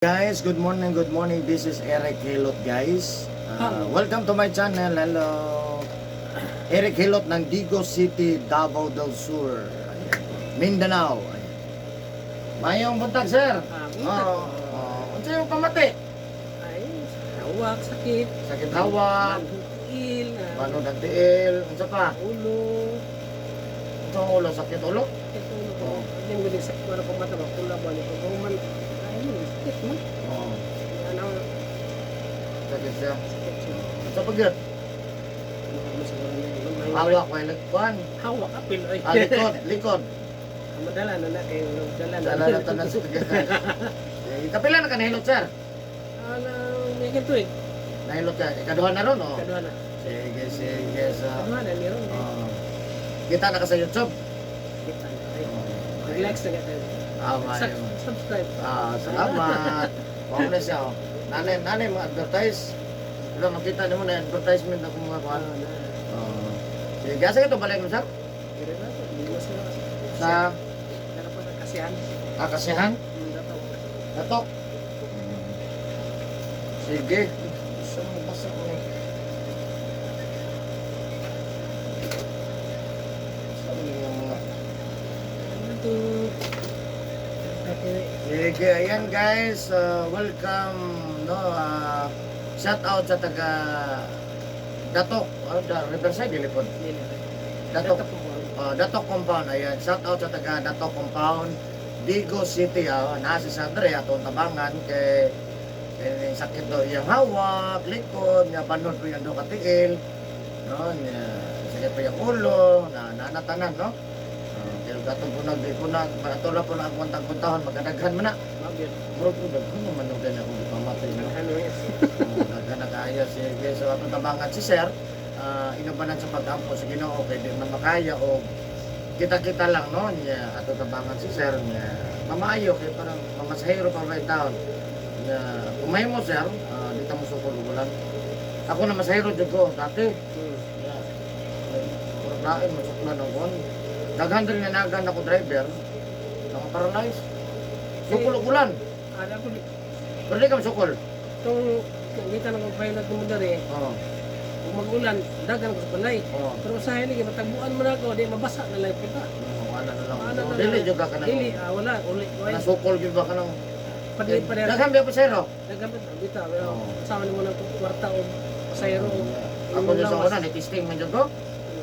Guys, good morning, good morning. This is Eric Hilot, guys. Hello. Welcome to my channel. Hello. Eric Hilot ng Digos City, Davao del Sur. Ayan. Mindanao. Ayan. Mayong buntag, sir. Ah, buntag. Oo. Oh, unsa yung pamati? Ay, hawak, sakit. Sakit hawak, Manhukil, panod ang tiil, unsa pa? Ulo. Unsa ang ulo, sakit ulo? Sakit ulo ko. Oo. Hindi mo din sakit ko mata ba pula ba ni paghuman. Ay, yun, sakit man. Oo. Ano, Sakit siya. sakit siya. Unsa pa gyud? Ano siguro na yun? Hawak kay kuan. Hawak, apil. Ay. Ah, likod, likod. Madala na na kayo. Dala na. Dala na tanan sa. Eh, kapila na ka nahilot, sir? Ano, may ganito eh. Nahilot ka. Ikaduha na ron, oh. Kaduha na. Sige, sige. Sa, Kaduha na, meron. Eh. oh. Kita na ka sa YouTube. Kita na. Ay, Oh. nag-likes na ka. Ah, maayo. Subscribe. Ah, salamat. Wag na siya, oh. Nanay, nanay, mga advertise. Diba, makita niyo mo na advertisement ako mga kuhan. Ah, na. Oh. Sige, asa ka ito balik mo, sir? Pero na ito, hindi mo sila. Sa Meron pa sa kasihan. Akasihan? Yung dato. Datok. Sige. Saan mo basa ko ni? Saan mo yung mga Ano to? Okay. Sige, ayan guys, welcome, no, shout out sa taga Datok, oh, da, Riverside, Dilipod. Dili. Datok, Dato po. Datok Compound, ayan, shout out sa taga Datok Compound, Digos City, nasa si Andre, atong tabangan, kay, kay sakit daw iyang hawak, likod, niya banod po yung do katiil, no, niya, sakit pa yung ulo, na nanatanan, no? Kaya gatong po nag, po na, ato lang po na ang kontang-kontahon, magkadaghan man na. Mabiyot. Bro, bro, daghan naman nung ganyan akong gipamatay, no? Ano yan? Oo, daghan na kaya. Sige, so atong tabangan si sir, inubanan sa pag-ampo sa Ginoo, kay di man makaya o kita-kita lang, no? Niya, atong tabangan si sir, niya, mamaayo, kay parang mamasahero pa ba taon. Niya, umay mo, sir, di ta mo sukol ulan. Ako na masahero jud ko, dati. Niya, murag lain, masuklan ang kon. Daghan din na nagan ako driver, nang paralyze. Sukol og ulan. Ada ko Pero di ka masukol. itong kita ng pilot mo dere, Oo. kung mag-ulan, dagan ko sa balay. Oo. Pero sa hilig, matagbuan mo na ako, di mabasa na lang kita. Wala na lang. Wala na Dili lang. jud ka kanang. Dili, wala, uli. Wala. Nasukol jud ba kanang. Padli pa rin. Daghan ba pasero? Daghan pa dito, pero Oo. kasama mo ng kwarta o pasayro. Ako jud sa una ni testing man jud ko.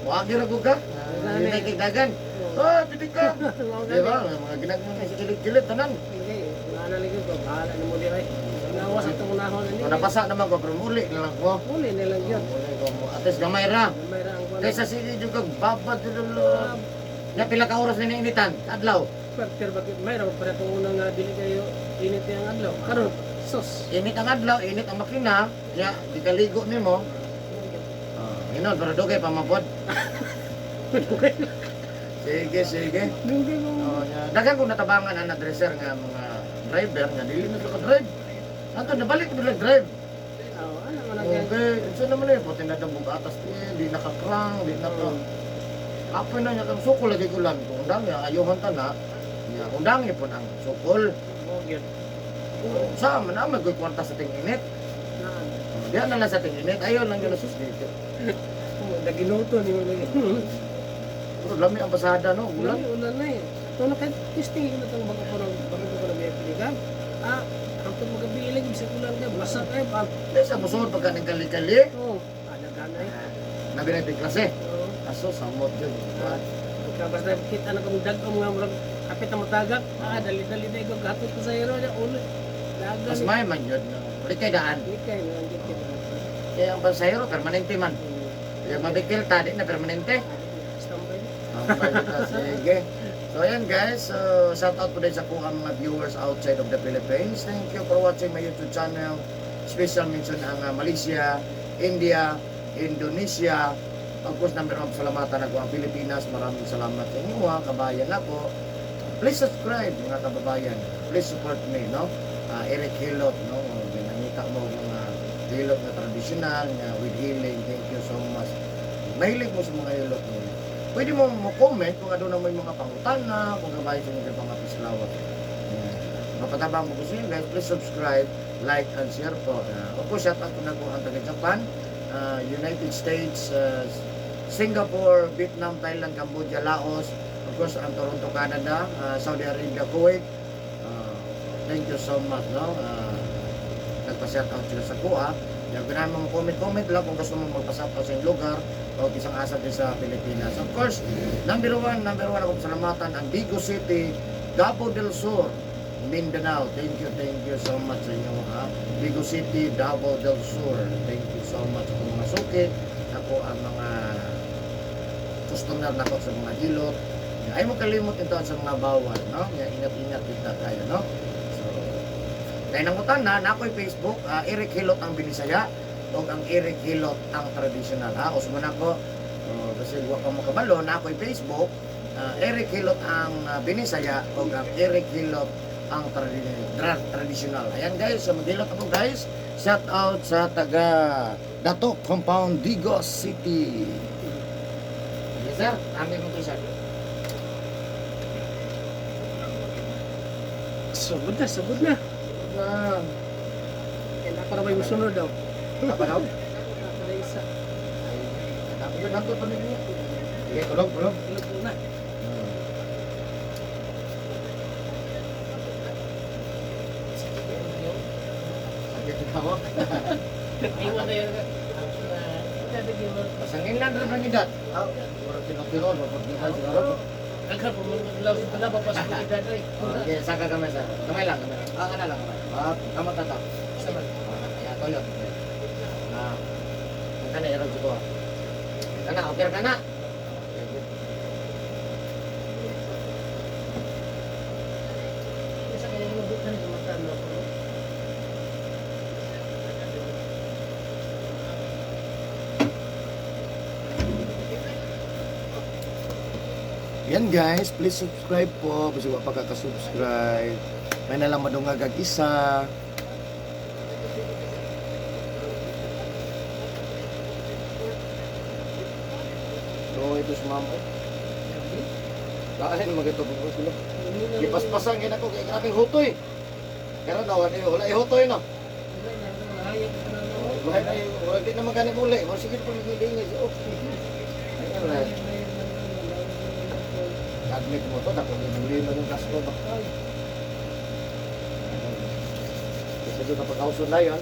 Wagi ra gud ka. Daghan Dili eh. kay dagan. Ah, pitik ka. Di ba? Mga ginagmay na sa kilid-kilid tanan. Okay, wala na lagi ko, bahala na mo di ay. Nawas at unahon ani. Kung napasa naman ko pero muli na lang ko. Uli na lang yun. Muli ko mo. Ates gamay ra. May ra ang kuwan. Kaysa sige jud ka babad jud lo. Na pila ka oras na initan? Adlaw. Pero bakit may ra pa itong unang nga dili kayo init ang adlaw. Karon sus. Init ang adlaw, init ang makina. Ya, di ka ligo nimo. Ah, hinon pero dugay pa mapod. Sige, sige. Dugay mo. Oh, nya. Daghan kong natabangan ang dresser nga mga driver nga dili na sila ka-drive. Ato nabalik na drive. Oh, ano man ang Okay, unsa naman eh puti na dabog atas eh, di nakakrang, di naka. Apoy na niya kang sukol lagi kulan kung undangi ayuhon ta na. Nya undangi po ang sukol. mo gyud. Kung sa man na may kwarta sa ting-init. Naan. Oh, diyan na lang sa ting-init. Ayon lang yun sus dito. Daginuto ni mo lagi. Pero lami ang pasada no, Ulan ulan. ulan na eh. Ito na kay testing ko na itong bago ko ng bago ko na may piligan. Ah, hangtod magabi ilig bisag ulan ka basa kayo pa. Di sa musuod pagka nagkali-kali. Oh, ada ganay. Nabi na klase. Oh. Aso samot yun. Pagka basta kita na kong dag nga murag kapit na matagak, dali-dali na ikaw gatod ko sa iro niya ulo. Dagan. Mas may man yun. No? Ulit kay daan. Di kay nga gyud kita. Kaya ang pasahero, permanente man. Yung mabikil, tadi na permanente. Standby. Tambay ka, sige. So ayan guys, so, shout out po din sa kuha mga viewers outside of the Philippines. Thank you for watching my YouTube channel. Special mention ang Malaysia, India, Indonesia. Of course, number one, salamatan ako ang Pilipinas. Maraming salamat sa inyo, ha, kabayan ako. Please subscribe mga kababayan. Please support me, no? Eric Hilot, no? Ginangita mo mga hilot na traditional, nga with healing. Thank you so much. Mahilig mo sa mga hilot mo. Pwede mo mo comment kung ano na may mga pangutana, kung kabayan sa mga pangapislawak. Yeah. Mapatabang mo ko sa inyo guys, please subscribe, like, and share po. Of course, shout out ko na ko ang taga Japan, United States, Singapore, Vietnam, Thailand, Cambodia, Laos, of course, ang Toronto, Canada, Saudi Arabia, Kuwait. Thank you so much, no? Nagpa-shout out sila sa kuha. Yung ganahan mo comment-comment lang kung gusto mo magpa-shout out sa inyong lugar o isang asa din sa Pilipinas. Of course, number one ako pasalamatan ang Digos City, Davao del Sur, Mindanao. Thank you so much sa inyo. Ha? Digos City, Davao del Sur. Thank you so much sa mga suki. Ako ang mga customer nako sa mga hilot. Ay mo kalimot ito sa mga bawal, no? Nga ingat-ingat kita kayo, no? So, kay nangutan na, na ako'y Facebook, Eric Hilot ang Binisaya o ang Eric Hilot ang traditional, ha? Usmo na ko, kasi wa pa mo kabalo, na ako'y Facebook, Eric Hilot ang Binisaya o ang Eric Hilot ang traditional. Ayan guys, so maghilot ako guys. Shout out sa taga Dato Compound, Digos City. Yes sir, amin mo to sir. Sugod na, sugod na. Na, Kaya na para may musunod daw. apa daw? Para isa. Ay, dapat yun, nandun pa ninyo. Sige, tulog, tulog. Tulog na. Sakit yung hawak. Iwan na yun. Pasangin lang rin ang edad. Ah, murag tinutiro, mapagdihan siguro. Agad po, maglaw sa tala, papasok ko edad ay. Okay, saka kamay sir. Kamay lang, kamay lang. Ah, kana lang, kamay. Ah, kamot na to. Sama. Ah, ayan, toyo. Ah, ang kana, irog ko. Kana, okay ka na. Okay, good. Isa kaya yung bukan ng mata no. Yan guys, please subscribe po kasi wa pa kaka-subscribe. May nalang madungag ag isa. So ito si ma'am. Oh. Dahil magito po sila. Gipaspasan gid ako kay grabing hutoy. Pero na wala wala hutoy no. Wala ay wala di naman gani muli. Wala sige po gilingis. Oh. Ayun na. Admit mo to, dako ni muli man yung kasko ba. Kasi doon napag-auso na yun.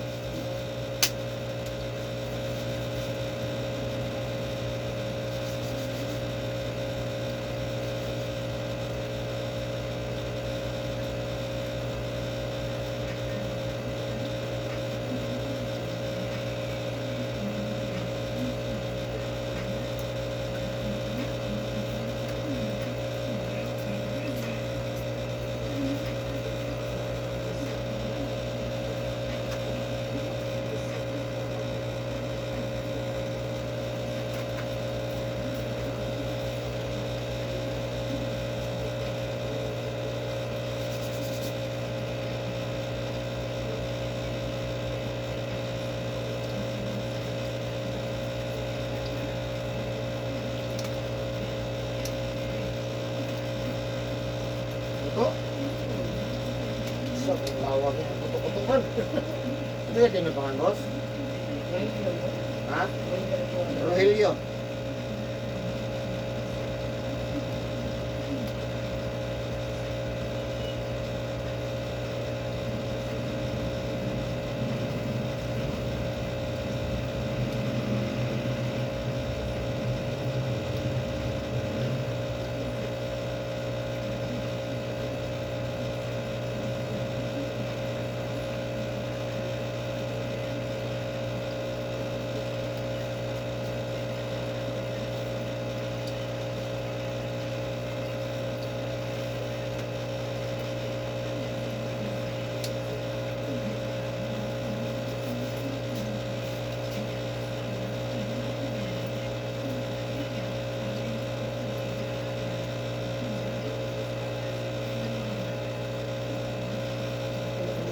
Ito. Sa lawag ito, puto-putukan. Hindi ka tinupangan, boss? Ha? Rogelio.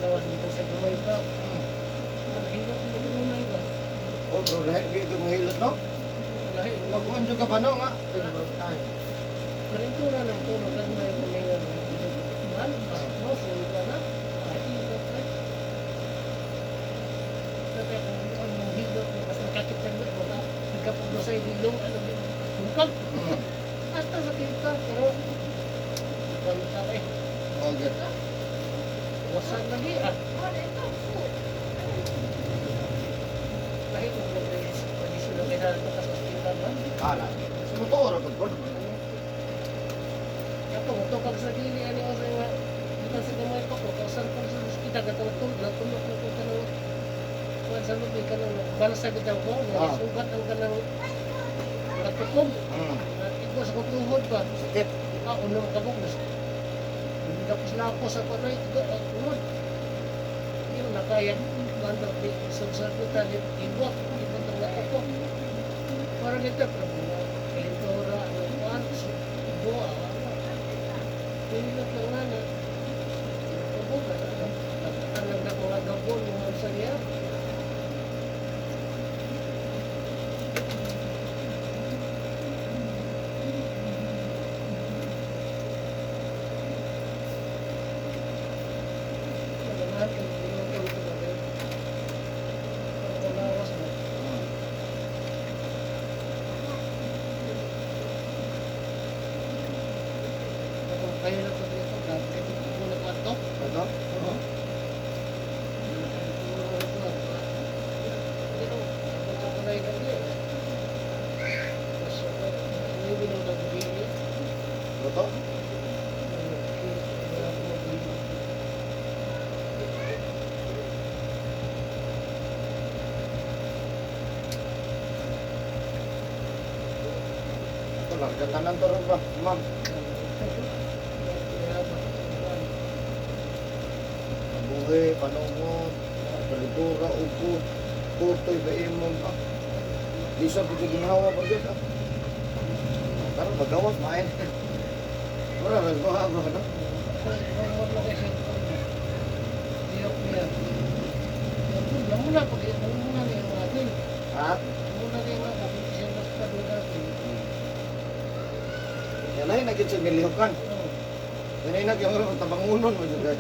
Lawas dito sa gumay pa. Nahilot na gumay ba? Oh, bro, dahil dito mahilot, no? Nahilot. Magkuhan ka pa, no, nga? Ay, Karintura ng tulog at may gumay na. Mahal ba? No, sulit na. sa ilong, ano, bungkag. Hasta sa kita, pero banta eh. Okay. Wasan lagi ah. Kahit kung kondisyon na kailangan ko sa ospital man. Kala. Sumutuo ra gud po. Kato, ito pag sa dili, ano ko sa nga, bukan sa gamay pa ko, kausan pa sa ospital, katong tulog, natulog na ko kanang, kuwan sa lubi, kanang, balsa bitaw ko, sugat ang kanang, natukob, igwa sa kong tuhod ba, Sakit. ah, unang kabog, hindi na lapos ako na ito, tuhod. Hindi mo nakaya, banda, sa ospital, igwa, igwa ang natukob. Parang ito, pero mga kalintora, ano, kuwan, buwa, ano, pinilot lang nga na, kabog, ano, nagtatanag na mga gabon, mga sa niya. Naganahan ka, pinutol ko ba kayo? Ang lawas mo. Kung kayo na ito dito, kahit ito na kwarto. Ito? Oo. Pero, ako na ikaw niya. Tapos, hindi na nag-bili. Ito? Ito, larga tanan to ron ba, ma'am? Buhi, panungot, kalitura, upo, putoy, baimong, ah. Di sa pwede ginawa pa dyan, ah. Karon magawas, main. Wala, nagbaha ba, no? Ha? Yan ay, naging sa nilihukan. Yan ay, naging mga tabangunon mo dyan.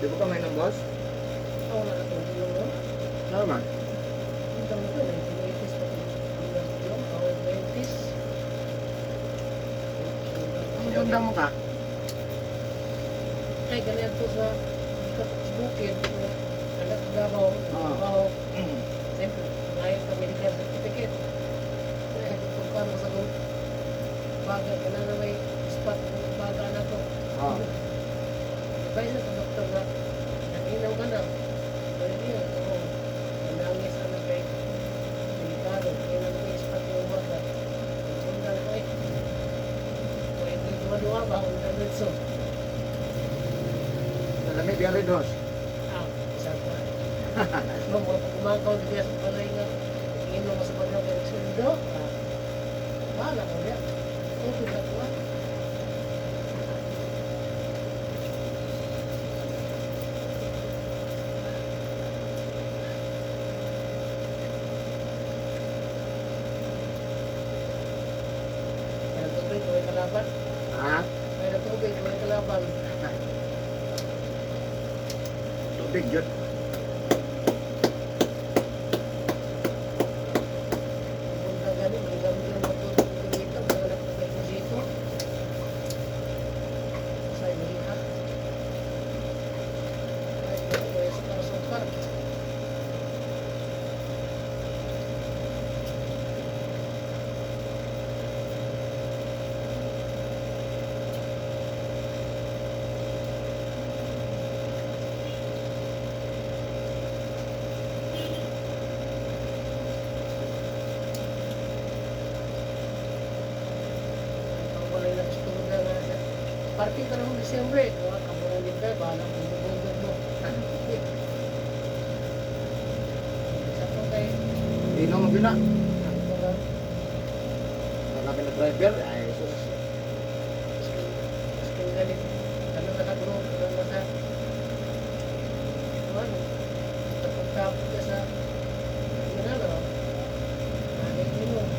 Di ba ka may ng boss? Ako na itong tulong no? Tama. Ang dami ko, 1980s pa ito. Ang ako 90s. Ang ganda mo ka. Ay, ganyan to sa sa bukid. Anak sa Davao, Ah. Davao. Siyempre, ngayon ka medical certificate. Eh, kung paano sa kung baga, ka na may spot ng baga na to. Ah. Advice na sa doktor na nag-inaw ka na. Pwede yun, oo. Nangis ka na kay delikado. Kaya na may spot yung baga. Undan ko eh. Pwede duwa-duwa ba? Undan dito. Nalami biya rin dos. Ah, isa pa. No, mga pag umakaw di sa balay nga. Inom mo sa balay kay sundo. Ah, bahala ko niya. Tubig na kuha. May tubig, may kalaban. Ha? May tubig, may kalaban. Tubig yun. Punta gani, may gamit lang matutog dito, mga nagpagay dito. Sa iliha. Ay, may sukar-sukar. Wala lang gusto mo na nga sa party ka naman Disyembre. Gawa ka mo rin tayo, bahala kung bubugod mo. Sa to kay, Inom mo gina. ito lang. Kami na driver. Ay, sus. Skin galit. Ano na sa group, ano na sa ano, tapos-tapos ka sa ano na, ano, inom.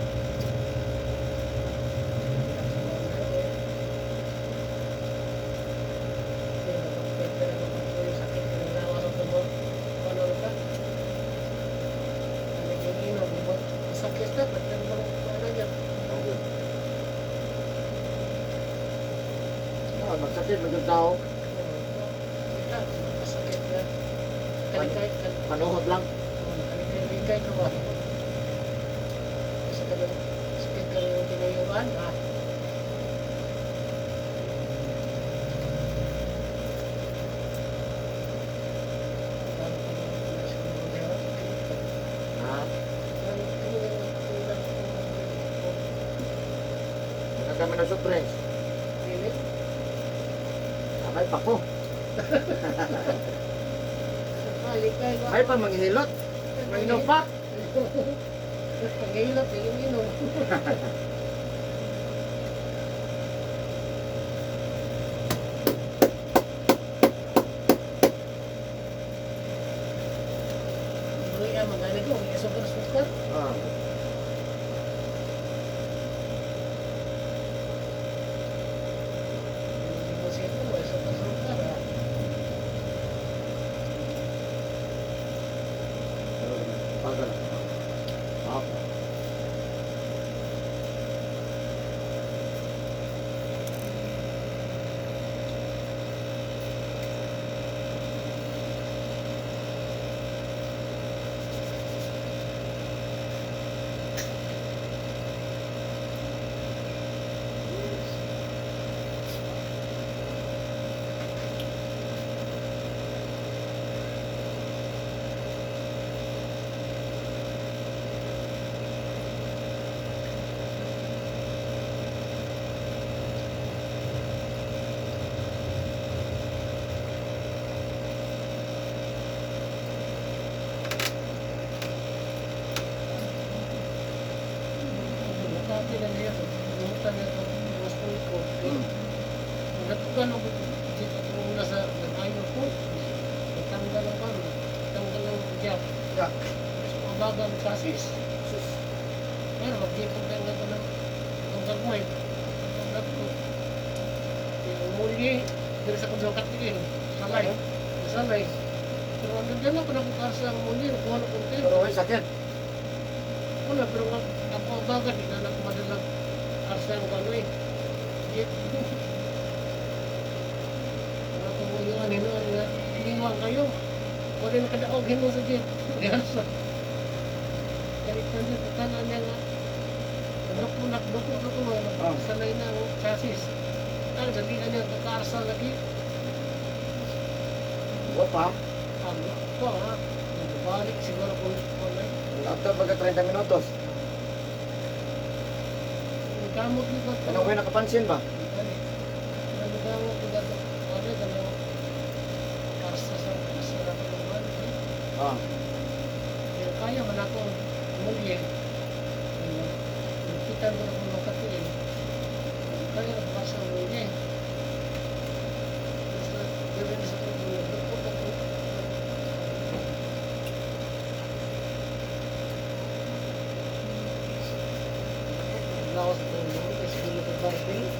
Sakit na, ba't nang mga ano niya? Okay. Ah, magsakit, maging tao. Kita, masakit na. Kalikay, Panuhot lang. kalikay ka ba? Kasi ka lang, sakit ka lang yung tinayuan, ah. Ha? Wala kami na soft drinks. May pa ko. May pa manghilot. Manginom pa. Panghilot, inom. Uy, ah, magaling ko. May sukar-sukar. Ah. Deposito, may sukar-sukar. Ah. Pagal. Okay. Nakati na niya ito. Lumutan niya ito. Mas ko. Natugan ako dito ito muna sa nag-ayo ko. Natanggal ang kano. Natanggal ang jack. Yeah. Mas mabaga ang chassis. Sus. Pero mag-dipog na nga ito ng itong gagmay. Itong ko. Yung muli, dito sa kong tingin. Salay. Masanay. Pero ang dala pa na kung karsa ang muli, nakuha na kong Pero ay sakit. Wala, pero nga, ako ang baga, di na ako madalag karsa ang kano eh. Jeep. Wala kong uyuan, hinuan nga, liwang kayo. Wala na kadaog himo sa jeep. Garsa. Kahit na niya, tatanan niya nga. Nakduko na ko, sanay na ang chassis. Ang dalian niya, kakarsa lagi. Wa pa. Ang ko ha. Balik siguro kung ano eh. After baga 30 minutos. Kamot ni ko. Kanang way nakapansin ba? Nagkamot ni ko. Ano kanang karsa sa karsa na tulungan. Ah. Pero kaya man ako muli eh. Kita mo na kung makatiin. Kaya na karsa muli eh. Basta, gawin sa tulungan. Ko. Laos ng kasi siguro ko barbil.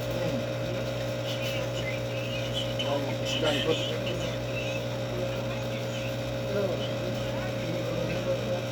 Oh, isdan ko. Pero, hindi ko mahirap na ang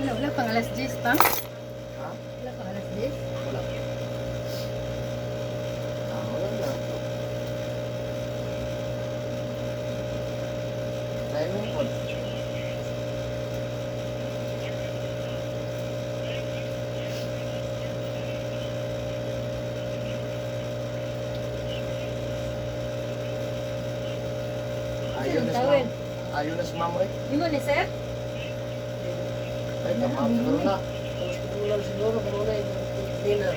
Wala, wala pang alas 10 pa. Ha? Wala pang alas 10. Wala. Ah, wala na. Timing po. Ayaw na si ma'am. Ayaw na si ma'am eh. Di mo ni sir? Ay, tamam siguro na. Ulan siguro kung ano yung dinner.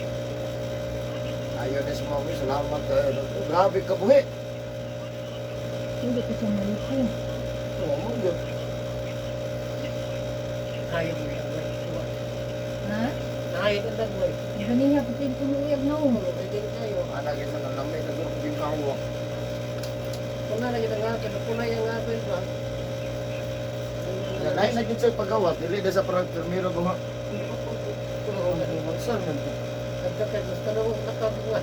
Ayaw na si ma'am eh. Salamat. Eh. Grabe ka buhi. Hindi ko siya maliko. Oo, mo yun. Ayaw mo yan. Ha? Nahayag ang dagway. Ganiya, pati ko uyag na oh. Pwede kayo. Anak isa na lamay. Nagulong kawa. Kung na lagi ang apel, kung na yung apel ba? Lain na gyud sa paggawas, dili na sa parang permiro ba. Saan man to? Nagkakay, gusto na akong nakabuha.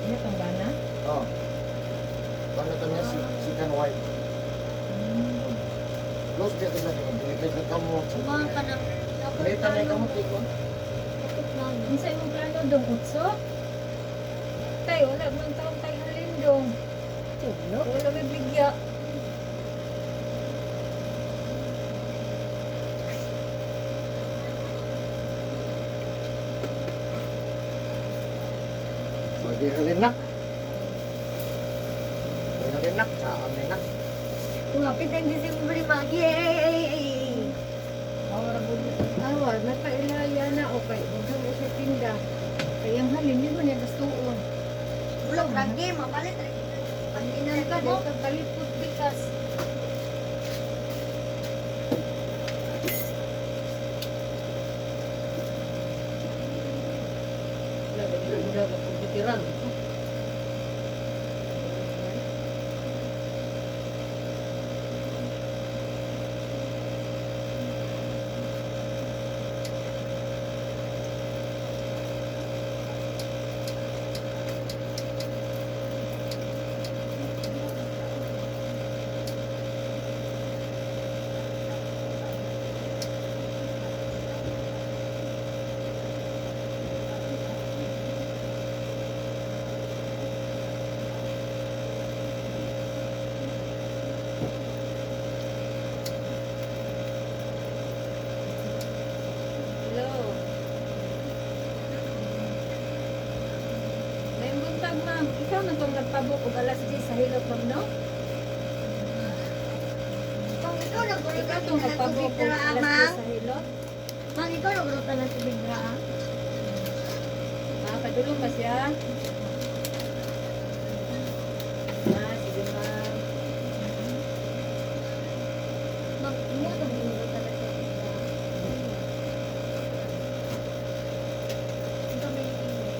Ano pang bana? Oh. Paano to niya si second wife? Close dito sa kanya, dili kay kamo. Kumain ka ng... Lita na kamo tiko. Unsa imong plano dong utso? Tay, wala man taong tay halin dong. Wala may bigya. Pwede halin na. Nak, kami nak. Kumapit ang December, ma. Yay! Awa, napailaya na okay. Huwag na siya tinda. Kaya ang halin, hindi mo niya gustuon. Ulog lagi, mapalit. Pag Inan ka, dahil kagkalipot bikas. Wala, dali mo daw pagkitiran. Hello. May buntag, ma'am. Ikaw man tong nagpabok og alas 10 sa hilot, ma'am, no? Kung ikaw nagburutan Ikaw tong ng nagpabok tubig og dra, alas 10 mang. sa hilot. Mang, ikaw nagburutan ng tubig dra. Ah, padulong ba siya? Ah, sige, ma'am. Mang, mo itong ginurutan ng tubig dra. Ito may tingin.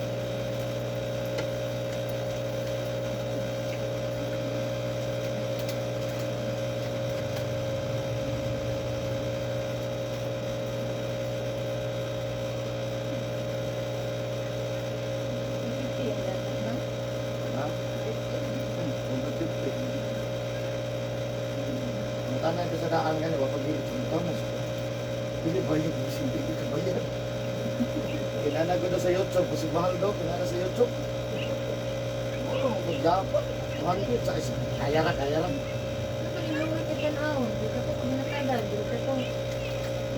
Fifty ang dapat, ma'am. Ha? 150. Ang tanan ko sa daan gani, wa pag-gilid sa taon. Dili bayad, hindi ka bayad. Kinana ko daw sa YouTube, kasi mahal daw, kinana sa YouTube. Oh, magdapat. 100 sa isa. Kaya ra, kaya ra. Ano pa niluwi ka tanaw? Di ka po kumanakada. Di ka tong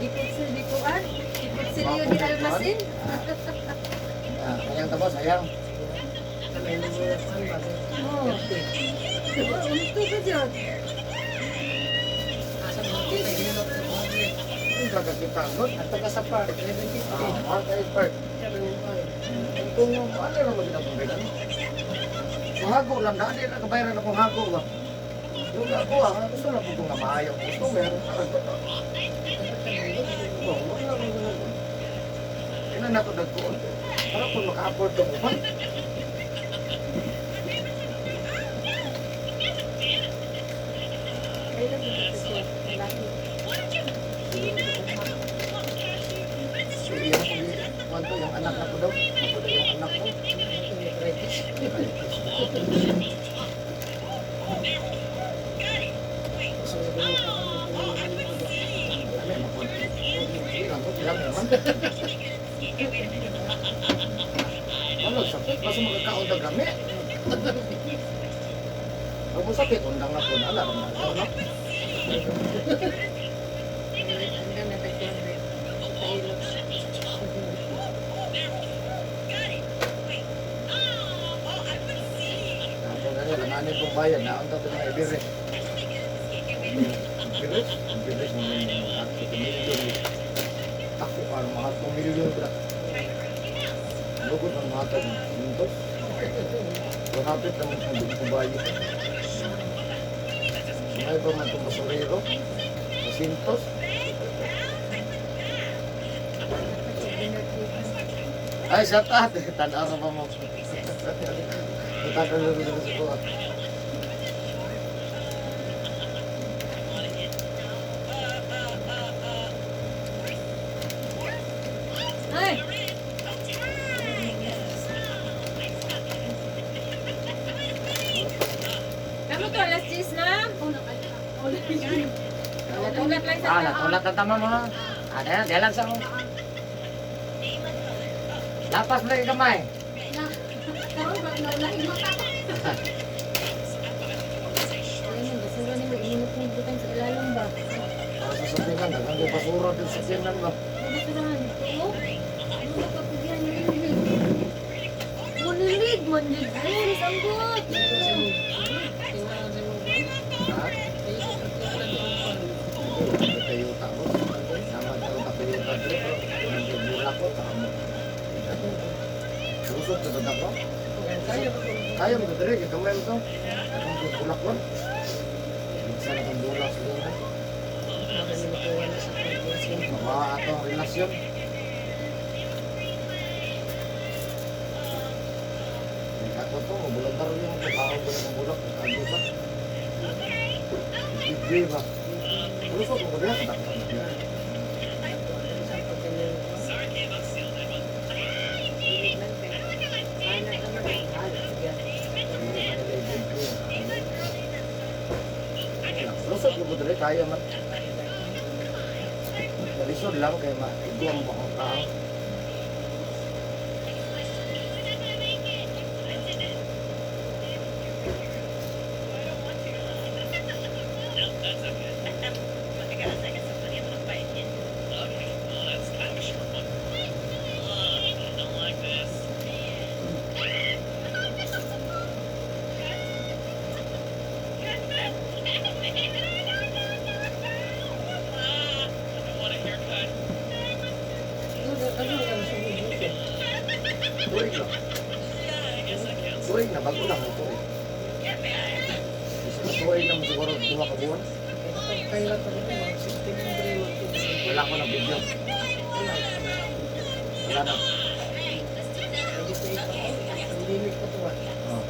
Dipot sa dikuan. Dipot sa Rio de Almacen. Ah, sayang tapos, sayang. May mga kuan ba? Oo. Oh, unto ka dyan. Asa mo kay hinulot sa 200. Hindi ka kakita, good. Ato ka sa park, 1150. Ah, mahal kayo, park. Sabi mo ay. Kung ano lang maging akong Kung hago lang, dali na kabayaran akong hago ba? Yung ako ah, gusto lang po nga maayo. Gusto meron. Oh, wala lang ganun. Kailan na ito nagkuon? Para kung maka-afford ka mo ba? Kailan ba ito siya? Malaki. So, iyang kwanto, yung anak na ko daw. Ako daw yung anak ko. Kami, makunti. Hindi lang ko, ilang naman. Ano, sakit. Basta magkakaon na gami. Huwag mo sakit, undang na po na. Alam na, ano? Ang na tag 200. Sa ilot. Ako gani, langanin kong bayan, naunta ito mga ibire. Ibire? Ibire, mga milyon. Tako, parang mga 2 milyon ka. Lugod ng mga tag, mintos. Lumapit naman ang dito kong bayan. May pa man itong basurero. Kasintos. Ay, shout out. Tanaw na ba mo? Tanaw na ba mo? Ay! Kamu to, alas 10 na? Natulak lang sa Ah, tao. natulak ang tama mo. Ah, dahil, dahil lang sa mo. Lapas mo lagi kamay. Karon ba naulahin mo ka? Ayun, basura ni mo, inunok-nunukan sa ilalong ba? Para sa sakinan, daghang kay basura din sa sakinan ba? Basurahan ito? Ano ba kapigyan ni Lili? Munilig, munilig. Ay, sambot! Tingnan. Kadre pero nagdula ko ta mo. Lusot ka to ko. Kaya ko. Kaya mo to dire kay gamay mo to. Akong bulak ko. Minsan akong bulak sa dito. Baka ni makuha na sa pag-blessing. Mabawa ato ang relasyon. Ako to, voluntaryo yung tao ko ng bulak, ano ba? Hindi ba? Lusot mo ba? Katakot na siya. Sa pagkanyang Lusot mo dire kaya man. Lisod lang kay maigwang mo ang tao. Ano ang sunod dito? Tuig lang. Tuig na, bago lang ang tuig. Isa na tuig na mo siguro duha ka buwan. Kailan pa rin mga September, mga Wala ko na video. Wala. Wala na. Lagi sa ipa. Pandemic pa to ah. Oh.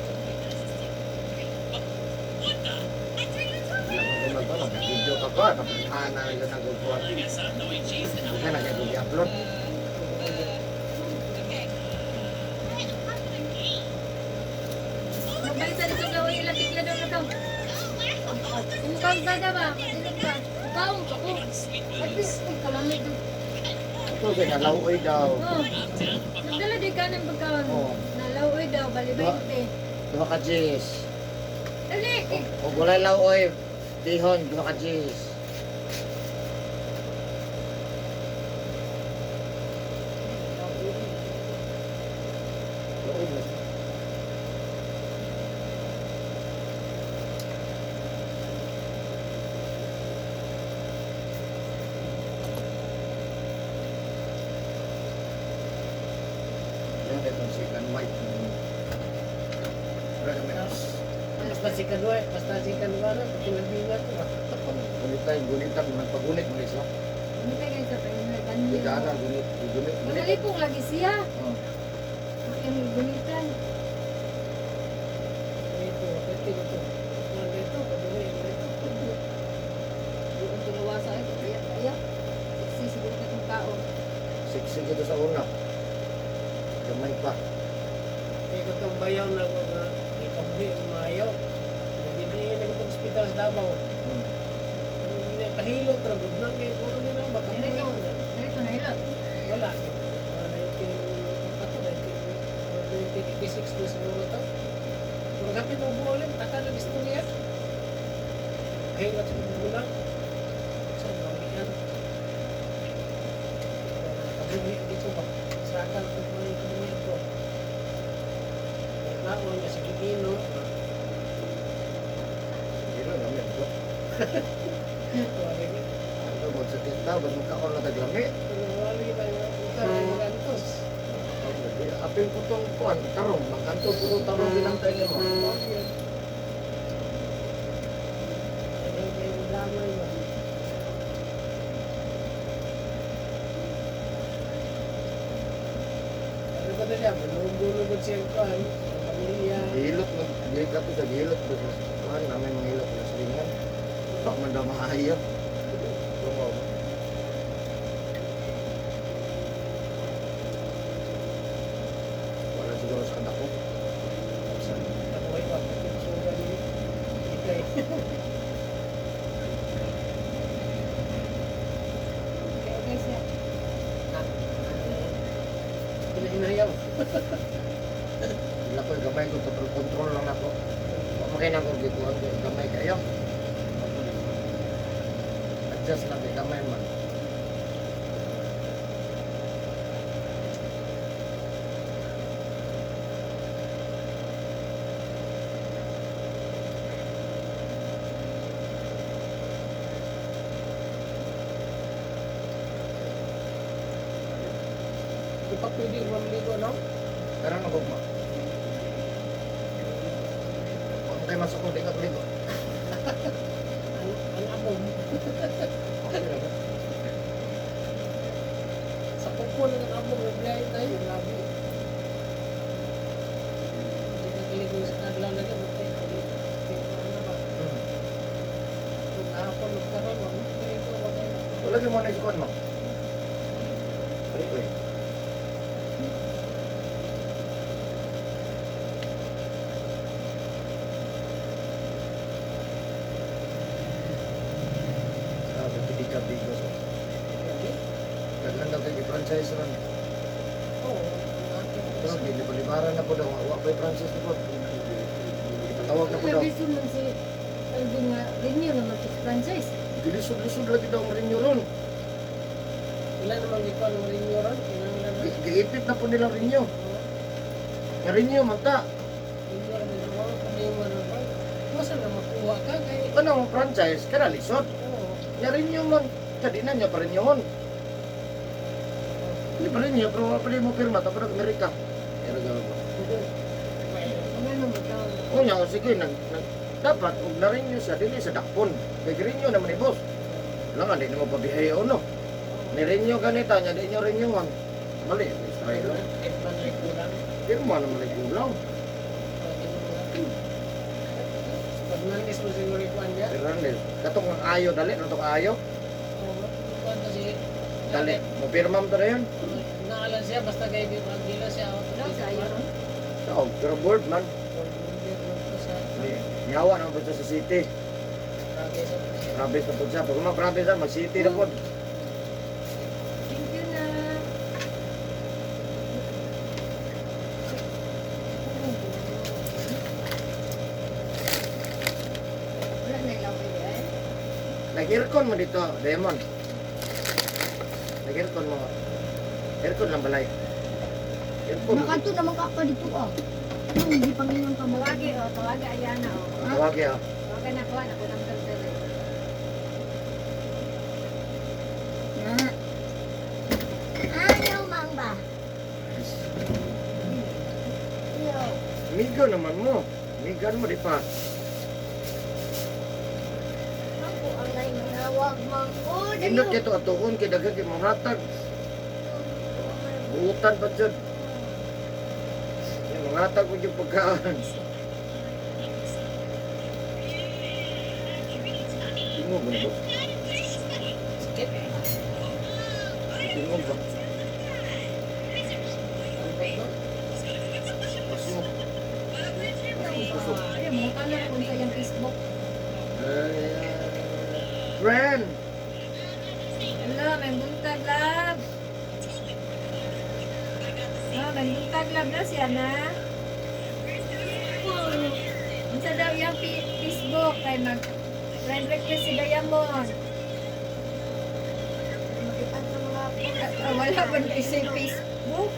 Wala ko na ba? Video ka pa. Kapag na yun ang guguan. Hindi na kayo i-upload. Mabalik sa dito daw ilang tikla daw na to. Mukhang gada ba? Dinig ba? Kaong ko. At least, ay, kalamig daw. Ito kay nalauoy daw. Oh. Nagdala di ka ng pagkaon. Oo. Nalaoy daw, bali 20. Duha ka G's. Dali! Kung walay lauoy, dihon, duha ka G's. Lauoy na siya. Yan, itong chicken white. Pero kami as. Basta si Kanwa, basta si Kanwa na, pag ko ba? Gunitan, gunitan, magpagunit mo isa. Hindi kayo sa payo na Hindi ganyan. na, gunit, gunit, gunit. Magalipong lagi siya. Oh. Ang gunitan. Ito, pwede ko to. Ito, padumi, ito. Doon tunawa sa akin, kaya kaya. Sexy siguro ka itong tao. Siksik ito sa una. Gamay pa. Kaya ko itong bayaw na mga ikabuhi ang mayaw. Hindi na itong ospital sa Davao. Kahilot, ragod na. Kaya puro nila, makabuhi na. Dito na ilot. Wala. Mga 1986 na siguro to. Pero kapit mo buo ulit, taka ng istorya. Kahilot sa magulang. Sa mga Nakabuhi dito ba? Sakal ko po yung kabuhi ko. Naon nga si Kikino. Pero gamit ko. Wala ni. Ano mo sa kita, bas magkaon na taglami. Wala ni tayo. Ito ay Apil ko tong kuan, tarong, magkanto ko tong tarong ginantay nimo. Ay, may damay ba? Ano ba na siya? Manunggulo siya ang kuan, ang pamilya. Gihilot mo, gihilot ka to sa gihilot ko sa kuan, namin manghilot sa silingan. Pak man daw maayo. Tumaw ba? Wala siguro sa anak ko. Sa nakuhay ba? Pagkakasuga ni Ikay. Okay, okay siya. Hinahinayaw. Wala ko gamay ko total control lang ako. Pamakay na ko gikuan ko gamay kayo. Adjust lang kay gamay man. pa pwede mamligo, no? Karon magugma. Kung kay masok ko di ka tuligo. Ang among. Okay ra ba? Sa kuko lang ang among nagbiyahe tayo. Grabe. Hindi ka kaligo sa kadlaw lagi. Matay. Ano ba? Kung hapon magkaroon, wag mo kaligo. Wag kayo. Wala gyud mo na isukan mo. Ay, ay. Sabi, hindi ka bigos. Grabe. Daghan daw kay franchise ron. Oo. Ang aking Pero gilibalibaran na po daw. Wa pa franchise na po. Ipatawag na po daw. Nabisod man si Alvin nga renew naman to sa franchise. Gilisod-lisod lagi daw ang renew ron. Ilan naman ikaw ng renew ron? Ilan ilan na? Giipit na po nila renew. Oo. Nga renew man ta. Renew ron, renew ron. Kami mo ron. Masa na makuha ka kay... Ano ang franchise? Kana lisod. Oo. Nga renew man. Kadi na niya pa renewon. Hindi pa renew, pero wala pa rin mo pirma. Tapos nag-Amerika. Pero gawin ko. Ano mo to? O niya, sige, dapat og na-renew siya, dili sa dakpon. Kay renew naman ni boss. Wala nga, di na mo pabihay o no. Ni-renew ganita niya, di niyo renewon. Mali, Israel lang. Kahit man ay kulang. Pirma naman ay kulang. Fernandez mo siguro ikuan niya. Fernandez, katong ang ayo, dali, natong ayo. Oo, ikuan kasi. Dali, mo pirma mo to na yun. Naalan siya, basta kay Gila siya. Wala sa ayo. Oo, pero board man. Yawa naman po siya sa city. Province na po siya. Pag mga province na, mag-city na po. Thank you na. Wala na ilaway eh. Nag-aircon mo dito, Demon. Nag-aircon mo. Aircon lang balay. Aircon. Nakato naman ka pa dito ah. Ano, hindi Panginoon ka mo. Tawagi oh, tawagi Ayana oh. Tawagi ah. Tawagan na kuha na ko nang dere. Na. Ano mang ba? Yo. Migo naman mo. Migan mo di pa. Ako ang nay manawag mang ko. Indot kay to atuon kay daghan kay mga hatag. Buutan pa jud. Yung mga hatag mo yung pagkaan. Tingog ba ito? Sakit. Tingog ba? Pasmo. Pasmo kusog. Ay, mo ka na kung sa iyang Facebook. Eh, friend! Hello, may buntag love. Oh, may buntag love na siya na. Unsa daw iyang Facebook kay mag friend request si Diamond. Makita sa mga Ah, wala ba na sa Facebook?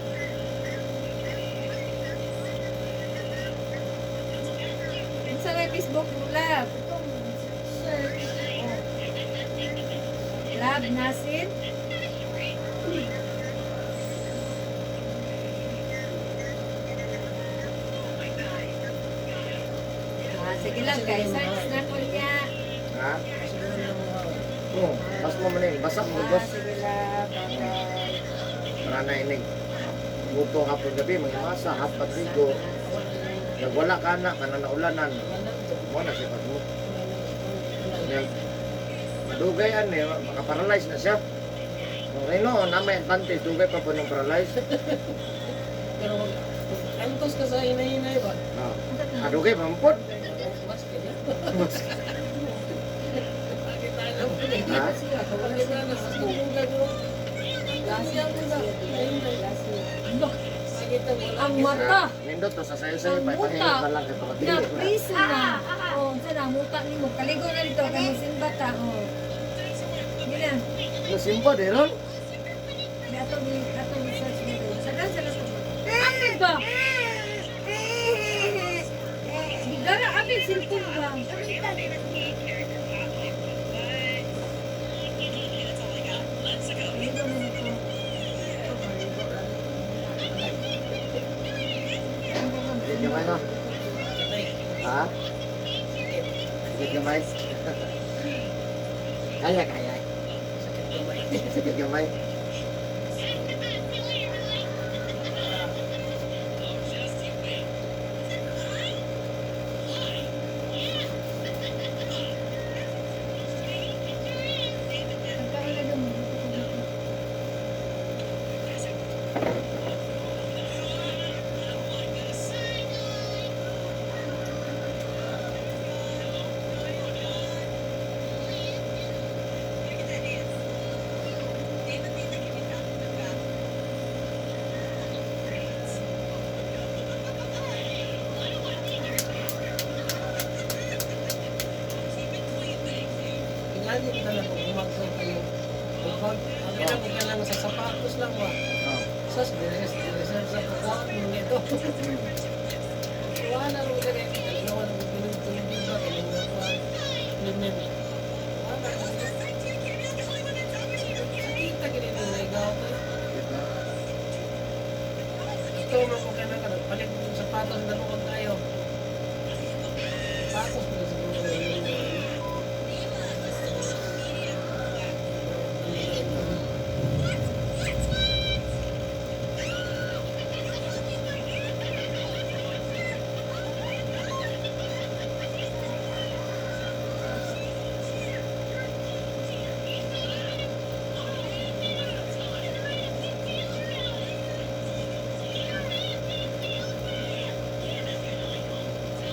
Unsa may Facebook mo love? Search. Oh. Love Nasin? Ah, sige lang guys, search na ko niya. Ha? Siguro na mga Oo, bas mo man eh. Basa mo, Ah, boss. sige lang, bye-bye. Para na ining. Guto hapon gabi, mga masa, hapon rigo. Nagwala ka na, kananaulanan. Mo na siya pag mo. Yan. Madugay ano eh, makaparalyze na siya. Kung Reno, na may advantage, dugay pa po ng paralyze. Pero wag antos ka sa hinay-hinay ba? Ah, dugay pa po. Mas ka niya. Bakit tayo na? Ha? Bakit tayo na? Mas kumugay mo. Bakit tayo wala? Ang mata! Nindot to sa sayo-sayo pa, Ang muta. ipahingit pa lang kay Na pagkatili. priso na. Oh, sana muta nimo. Kaligo na dito kay mosimba ta. Oh. Sige na. Nasimba, di ron? Di ato ni ato ni search dito. Sagan sa lato. Ano ba? Gara abi cellphone ba? Kaligo na dito. Ano? Ha? Sakit gamay? Kaya, kaya. Sakit gamay. Sakit gamay. Pagkain na dong. Magluto ko dito. Ingani ko na lang kung bumagsaw kayo. Bukod, ang ina ko ka lang sa sapatos lang ba. Oh. Sas, reserve sa kukuha nito. Wala rin ka rin. Dalawa na pinag-tulog ba? Kailan na kuha. Limim. Wala rin. Sakita ganito na ikaw. Ito mo ko kaya na palit yung sapatos na lukod tayo. Sapatos na siguro.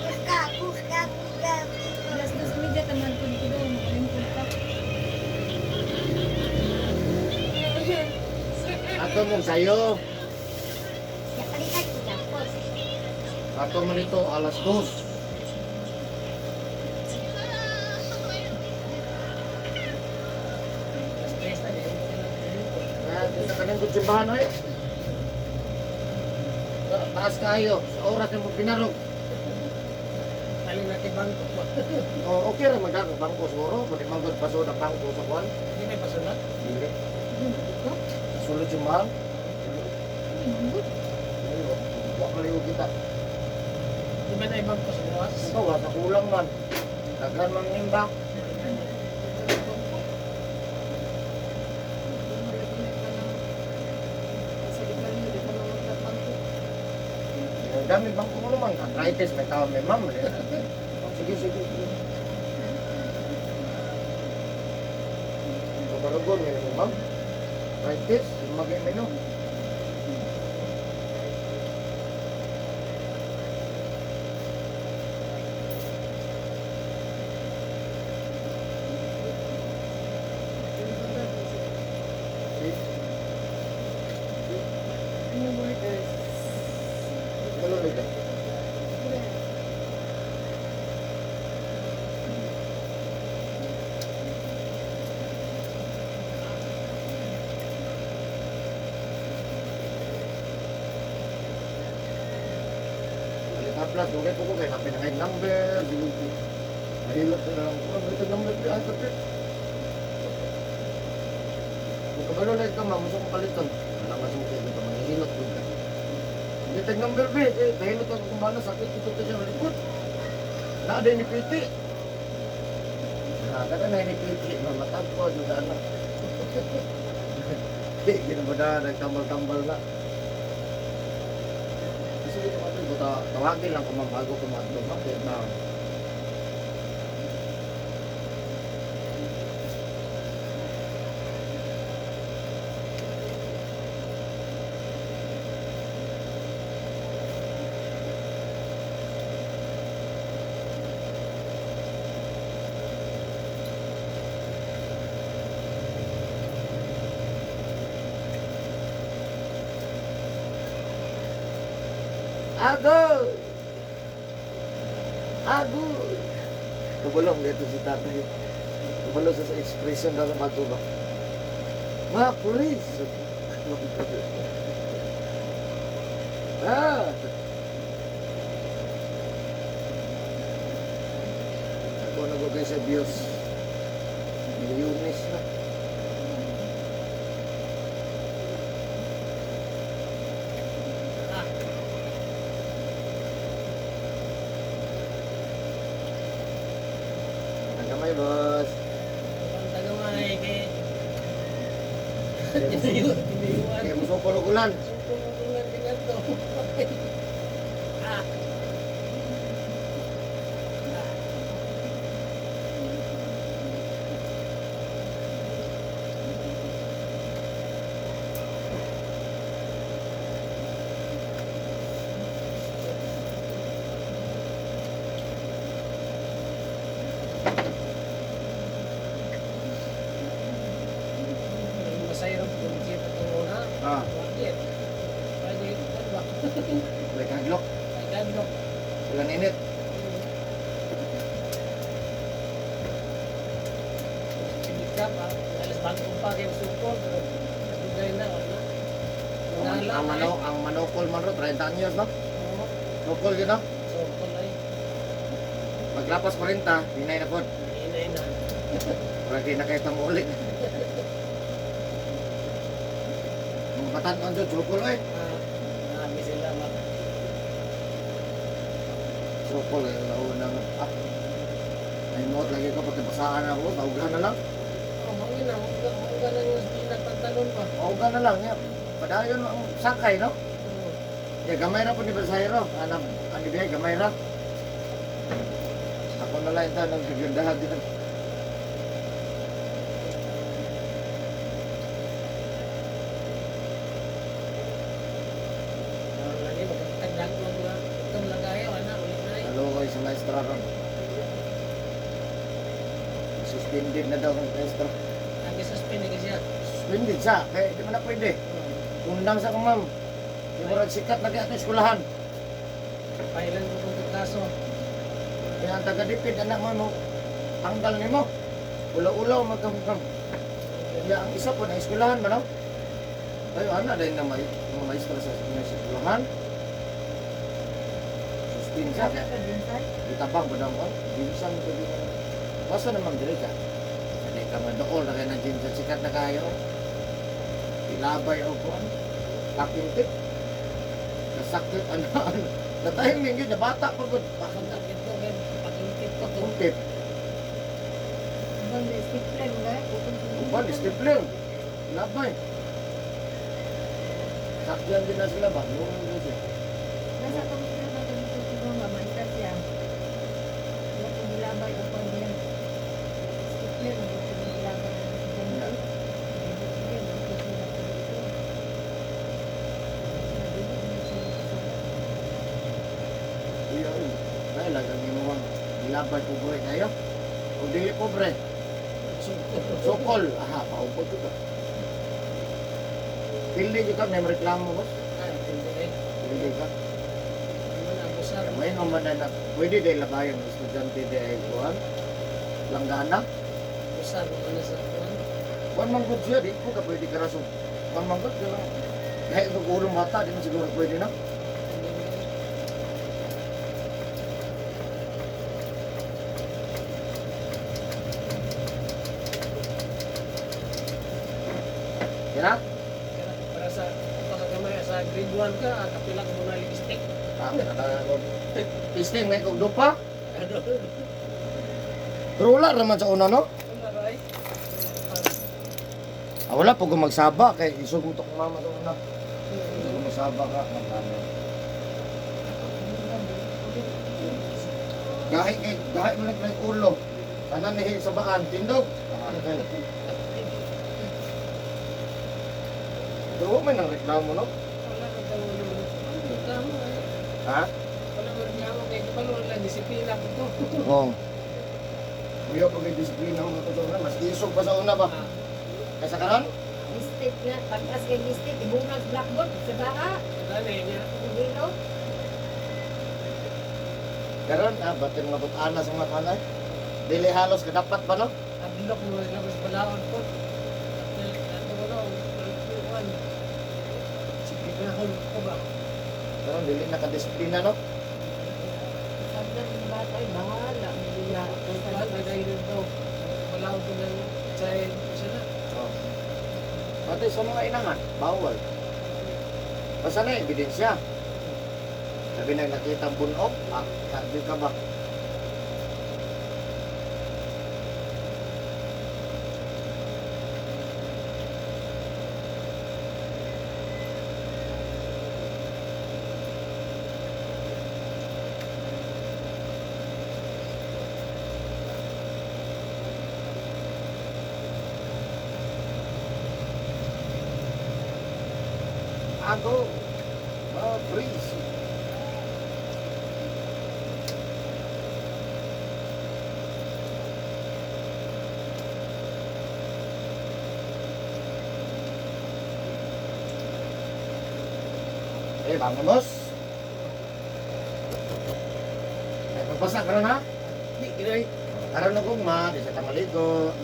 Kuka, kuka, kuka, kuka. 2:30 taman ko dito dong. Makalimpol pa. Ato mong sayo. Napalitan ko na po. Ato mo nito 2:00. Stress na din. Ah, dito ka nang kutsimbahan oy. Taas kayo sa oras ng pinarog. Alin natin bangko po. Oh, okay ra man ka bangko siguro, pwede man gud paso na bangko sa kuan. Hindi may pasunod. Dili. Hindi mo dito. Sulod simbahan. Hindi mo good. Dili, wa maliw kita. Di ba na ibang ko sa buwas? Ikaw wa sa kulang man. Daghan man nimba. Sa di pa rin, di pa naman nagpangko. Ang dami bangko mo naman. Arthritis may tao may ma'am. Oh, sige, sige, sige. Kabalugon ngayon mo, ma'am. Arthritis, mag-imino. See? Ano borders? Maluloy ka. Balik haplas, okay po ko kay happy na ngay number, sige ko. Mahilot na lang ko, ito number, ay kapit. Kung kabalo lang ka, ma'am, gusto ko paliton. Wala nga suki, ito manghihilot ko ka. Hindi tag number B, eh, kahilot ako kung bala, sakit ito to siya likod. Na din ni Piti. Ah, kada na ni Piti, mamatag ko, doon na. Di, ginawa na, nagtambal-tambal na. Kasi dito kami, buta, tawagin lang kung ma'am, bago ko maadto, ma'am, kaya na. Agoy! Agoy! Kabulong dito si tatay. Kabulong sa expression daw ng bago ba? Mga pulis! Ah! Ako nagugay sa Diyos. Milyones na. Tinayuan. Kaya musukol og ulan. Sukol ulan din ato. Ah. Masayro kung kita itong una. Ah, Bakit? Pwede, ano ba? wala kang glok. Ay, gadlock. Ulan init. Hindi ka pa. Alas bago pa kayo suko, pero dugay na, wala. Ang manokol man ro 30 anyos no. Oo. Nokol yun no. Sukol ay. Maglapas 40, hinay na pod. Hinay na. Wala di na kayo tang uli. Mga batan-on jud sukol oy. Ah, marami sila ba? Sukol eh una nga. Ah. Ay mo lagi ko pagkabasaan ako, tawgan na lang. Oh, mangin na, mangga na yung pinagpantalon pa. Tawgan na lang ya. Padayon ang sakay no. Oo. Ya gamay ra po ni pasahero. Anam, ano biya gamay ra. Ako na lang ito nang gagandahan din. Ah, lagi magkatagdag mo mga itong lagayo, ana, ulit na eh. Nalukay sa maestra ron. Suspended na daw ang maestra. Lagi suspend eh kasi siya. Suspended siya, kaya di mo na pwede. Undang sa kong ma'am. Di mo rin sikat na kaya ito eskwelahan. Pailan ko kung kaso. Kaya ang taga-dipid, anak mo, mo, tanggal ni mo. Ulaw-ulaw magkamkam. Kaya ang isa po na eskwelahan ba no? Ay, ana dahil na may mga maestra sa sa eskwelahan. Suspend siya. Wala ka din, sir. Itabang ba daw ko? Binsan ko din. Basta naman dili ka. Hindi ka madool na kayo ng gym sa sikat na kayo. Ilabay o kuan. Pakintip. Nasakit ano ano. Na-timing yun, nabata pa gud. Pagkakit ko, pagkakit ko to. Pakintip. Uban, may stapler mo gaya. Uban, stapler. Ilabay. Sakyan din na sila ba? Lungin din siya. Nasa computer na ito dito siguro nga, maestra siya. Wala kong gilabay o pang diyang stapler mo, wala kong gilabay ng estudyante. Sige, wala kong gilabay dito. Nabili na siya sa Iya, iya. Kaya lang ang imong ilabay pobre kayo. O dili pobre. Sukol. Sokol. Aha, paupod ko ka. Pili ka, may reklamo boss. Ah, hindi eh. Pili ka. Hindi mo na abusar. May naman na pwede dahil labayan ng estudyante di ay kuhan. Langgana. Abusar mo na sa kuwan. Kuhan man gud siya, di ko ka pwede ka raso. Kuhan man gud, pero kahit kung ulong mata, di man siguro pwede na. Hindi mo na. Kaya? Para sa pagkakamay sa grade 1 ka, ah, kapila ka muna lipstick. Ah, ko. Pisting, may kog dupa. Ano? Pero wala naman sa una, no? Wala ba ay? Ah, wala po kung magsaba. Kay isog mo to kung mama sa una. Isog mo magsaba ka. Magkano. Gahi kay gahi mo lang ulo. Tanan ni sa baan tindog. Ah, okay. Pero may nang reklamo no? Wala ka daw naman. Ano reklamo ay? Ha? Wala mo reklamo kay kabalo wala disiplina ko to. Oo. Kuya pag disiplina mo ito sa una, mas isog pa sa una ba? Ah, Kaysa karon? Mistake nga, pagkas kay mistake, ibunag blackboard, sa baa, dali niya. hilo. Karon ah, batin mga butana sa mga kanay. Dili halos kadapat ba no? Adlok mo sila mas balaod po. Ato mo no, kuwan. Disiplina ko ba? Karon dili na kadisiplina no? Sabi ng bata, ay bahala. Hindi na. Kuwan na dahil daw. Balaod ko ng child siya na. Oo. Pati sa mga inahan, bawal. Basta na ebidensya. Sabi na nakita ang bunok, ah, sabi ka ba? Agong Mabriz. Eh, vamos. Eh, pagpasa ka na. Di, ginay. Karon na kong ma, di sa tamaligo.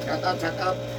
Shout out, shout out.